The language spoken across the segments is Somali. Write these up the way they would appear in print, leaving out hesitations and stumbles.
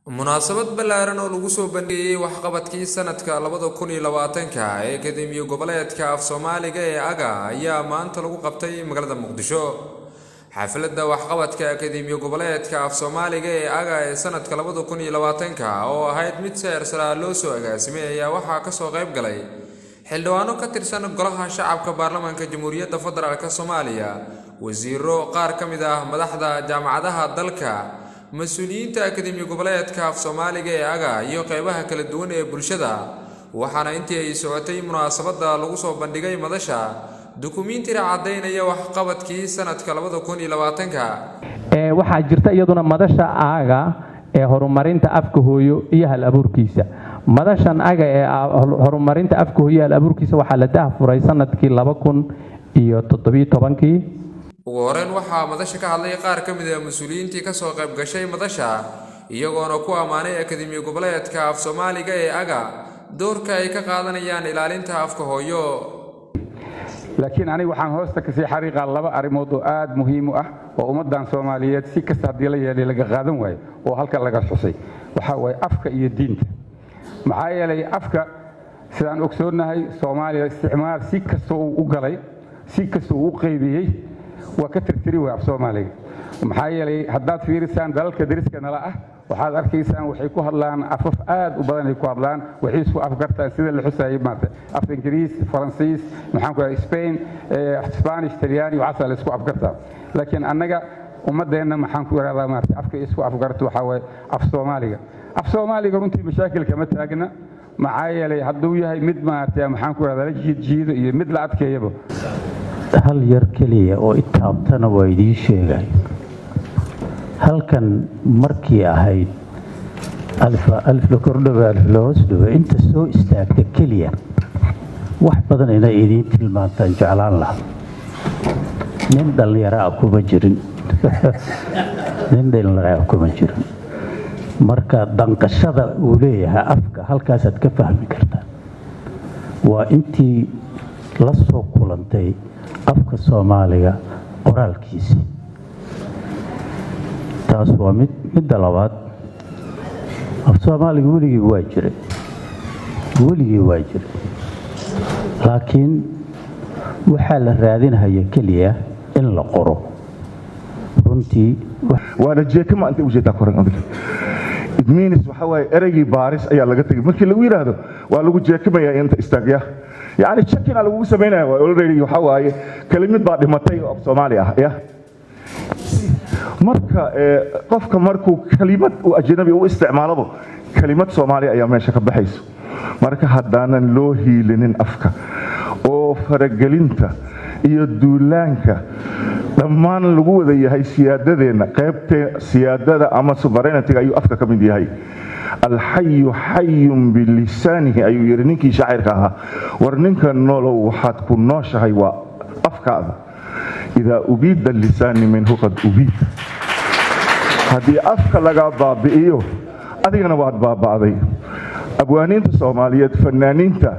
Munaasabad ballaaran oo lagu soo bandhigayay waxqabadkii sanadka 2020-ka ee Akademiya Goboleedka Af Soomaaliga ee AGA ayaa maanta lagu qabtay magaalada Muqdisho. Xafladda waxqabadka Akademiya Goboleedka Af Soomaaliga ee AGA ee sanadka 2020-ka oo ahayd mid si heersaraa loo soo agaasimay ayaa waxaa kasoo qayb galay xildhibaano ka tirsan Golaha Shacabka Baarlamaanka Jamhuuriyadda Federaalk Soomaaliya, wasiiro, qaar ka mid ah madaxda jaamacadaha dalka, mas-uuliyiinta Akademiya Goboleedka Af Soomaaliga ee AGA iyo qeybaha kala duwan ee bulshada. Waxaana intii ay socotay munaasabadda lagu soo bandhigay madasha dukumiintira caddaynaya waxqabadkii sanadka 2020-ka. Waxaa jirta iyaduna madasha AGA ee horumarinta afka hooyo iyo hal abuurkiisa. Madashan AGA ee horumarinta afka hooyo iyo hal abuurkiisa waxaa la daahfuray sanadkii 2017-kii. Ugu horeyn waxaa madasha ka hadlay qaar ka mid ah mas-uuliyiintii kasoo qayb gashay madasha, iyagoona ku ammaanay Akademiya Goboleedka Af Soomaaliga ee AGA doorka ay ka qaadanayaan ilaalinta afka hooyo. Laakiin aniga waxaan hoosta kasii xariiqaa laba arrimood oo aad muhiim u ah oo ummaddan Soomaaliyeed si kasta haddii la yeelay laga qaadan waayo oo halkan laga xusay. Waxaa waaye afka iyo diinta. Maxaa yeelay, afka, sidaan ogsoonnahay, Soomaaliya isticmaal si kasta uu u galay, si kasta uu u qaybiyey, waa ka tirtiri waay af Soomaaliga. Maxaa yeelay, haddaad fiirisaan dalalka deriska nala ah, waxaad arkaysaan waxay ku hadlaan afaf aad u badan ay ku hadlaan, waxay isku afgartaan, sida la xusayay maanta, af Ingiriis, Faransiis, maxaan ku Spain, Spanish, Talyaani, waxaasaa la isku afgartaa. Laakiin annaga ummaddeenna, maxaan ku ihahdaa, maarata, afka isku afgarto waxaa waaye af Soomaaliga. Af Soomaaliga runtii mashaakil kama taagna. Maxaa yeelay, hadduu yahay mid, maarata, maxaan ku ihahdaa, la jiidjiido iyo mid la adkeeyaba. Hal yar keliya oo itaabtana waa idiin sheegay. Halkan markii ahayd alif la kordhabe, alif la hoos dhabe, inta soo istaagta keliya wax badan inay idiin tilmaantaan jeclaan lahaa. Nin dhallinyaro ah kuma jirin, nin dhallinyaro ah kuma jirin. Marka danqashada uu leeyahay afka halkaasaad ka fahmi kartaa. Waa intii la soo kulantay afka Soomaaliga qoraalkiisi. Taas waa mid. Midda labaad, af Soomaaliga weligii waa jiray, weligii waa jiray, laakiin waxaa la raadinhaya keliya in la qoro runtii. Waana jeekama inta ujeedaa koran adiga. It means waxa waaye ereygii baaris ayaa laga tegay. Markii lagu yidhaahdo waa lagu jeekamayaa, inta istaagya, yacni checking lagugu samaynaya. Waa already waxa waaye kelimad baa dhimatay oo af Soomaali ah ya. Marka qofka markuu kelimad uu ajnabi u isticmaalabo, kelimad Soomaali ayaa meesha ka baxayso. Marka haddaanan loo hiilinin afka oo faragelinta iyo duulaanka dhammaan lagu wada yahay siyaadadeenna, qaybte siyaadada ama sovereignty ayuu afka ka mid yahay. "Alxayu xayun bilisaanihi," ayuu yidhi ninkii shaacirka ahaa. War ninka nolow waxaad ku nooshahay waa afkaada. "Idaa ubiida lisaani minhu qad ubiid." Haddii afka lagaa baabi'iyo, adigana waad baaba'day. Abwaaniinta Soomaaliyeed, fanaaniinta,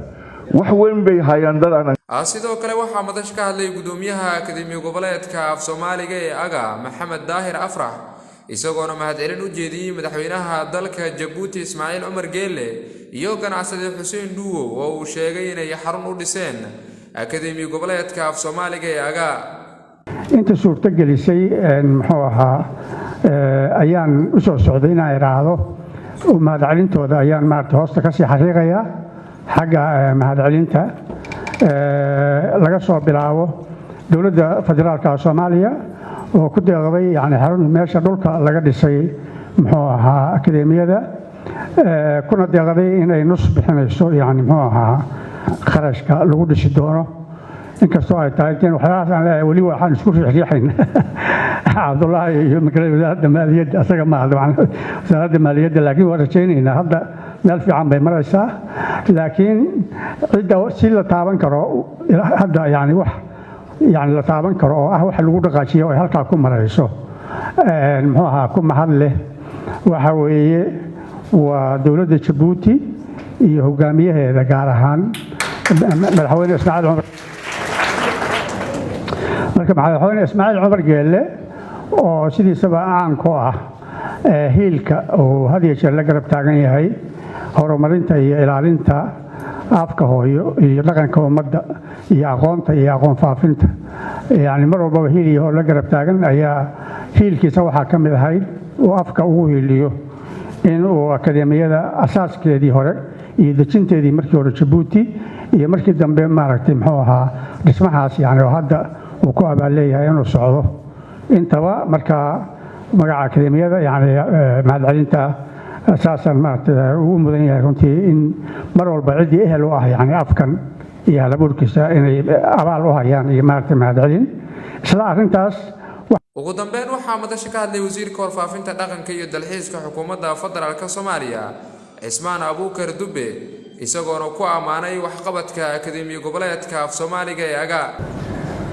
wax weyn bay hayaan dad aan Sidoo kale waxaa madasha ka hadlay gudoomiyaha Akademiya Goboleedka Af Soomaaliga ee AGA, Maxamed Daahir Afrax, isagoona mahadcelin u jeediyey madaxweynaha dalka Jabuuti Ismaaciil Cumar Geelle iyo ganacsade Xuseen Dhuuwow oo uu sheegay inay xarun u dhiseen Akademiya Goboleedka Af Soomaaliga ee AGA. Inta suurto gelisay, muxuu ahaa, ayaan u soo socday inaan idhaahdo mahadcelintooda ayaan maarata hoosta kasii xariiqayaa. Xagga mahadcelinta, laga soo bilaabo dowladda federaalka Soomaaliya oo ku deeqday yani xarun meesha dhulka laga dhisay, muxuu ahaa, akademiyada, kuna deeqday inay nus bixinayso, yani muxuu ahaa, kharashka lagu dhisi doono. Inkastoo ay tahay in waxyaalahaas aan leeyahay weli waxaan isku riixriixayn Cabdullaahi iyo wasaaradda maaliyadda, asaga maaha dabcan wasaaradda maaliyadda, laakiin waan rajaynaynaa hadda meel fiican bay maraysaa. Laakiin cidda si la taaban karo hadda, yani wax yani la taaban karo oo ah waxa lagu dhaqaajiyo ay halkaa ku marayso, muxuu ahaa, ku mahad leh waxa weeye waa dowladda Jabuuti iyo hogaamiyaheeda, gaar ahaan madaxweyne Ismaaciil Cumar. Marka madaxweyne Ismaaciil Cumar Geelle oo sidiisaba caan ku ah Hiilka uu had iyo jeer la garab taagan yahay horumarinta iyo ilaalinta afka hooyo iyo dhaqanka ummadda iyo aqoonta iyo aqoon faafinta, yani mar walbaba hiil iyo hoo la garab taagan ayaa hiilkiisa waxaa ka mid ahayd uu afka ugu hiiliyo in uu akademiyada asaaskeedii hore iyo dejinteedii markii hore Jabuuti iyo markii dambe, maaragtay, muxuu ahaa, dhismahaas yani oo hadda uu ku abaal leeyahay inuu socdo intaba. Marka magaca akademiyada yani mahadcelinta saasaan, maaragtay, ugu mudan yahay runtii in mar walba ciddii ehel u ah yani afkan iyo halabuurkiisa inay abaal u hayaan iyo, maaragtay, mahadcelin isla arrintaas. Ugu dambeyn, waxaa madasha ka hadlay wasiirka warfaafinta, dhaqanka iyo dalxiiska xukuumadda federaalka Soomaaliya, Cismaan Abuukar Dube, isagoona ku ammaanay waxqabadka Akademiya Goboleedka Af Soomaaliga ee AGA.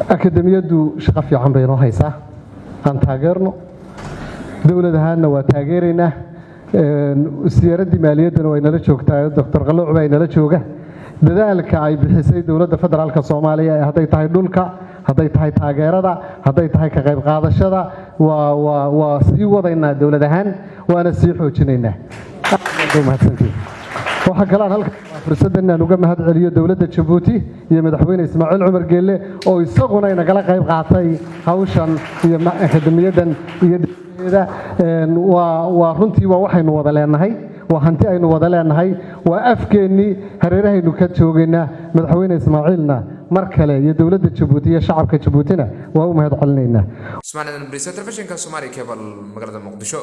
Akademiyaddu shaqo fiican bay inoo haysaa, aan taageerno. Dowlad ahaanna waa taageeraynaa. Siyaaraddii maaliyaddana way nala joogtaa, Doctor Qalooc baa inala jooga. Dadaalka ay bixisay dowladda federaalka Soomaaliya ee hadday tahay dhulka, hadday tahay taageerada, hadday tahay ka qayb qaadashada, waa sii wadaynaa dowlad ahaan, waana sii xoojinaynaa. Aad mahadsantihin. Waxaa kale aan halkan fursaddan inaan uga mahad celiyo dowladda Jabuuti iyo madaxweyne Ismaaciil Cumar Geelle oo isaguna inagala qayb qaatay hawshan iyo akademiyadan iyo dhismaheeda. Waa runtii waa waxaynu wada leenahay, waa hanti aynu wada leenahay, waa afkeennii, hareerahaynu ka joogaynaa. Madaxweyne Ismaaciilna mar kale iyo dowladda Jabuuti iyo shacabka Jabuutina waa u mahad celinaynaa. Ismaan Ciidan Bariisa, telefishinka Somali Cable, magaalada Muqdisho.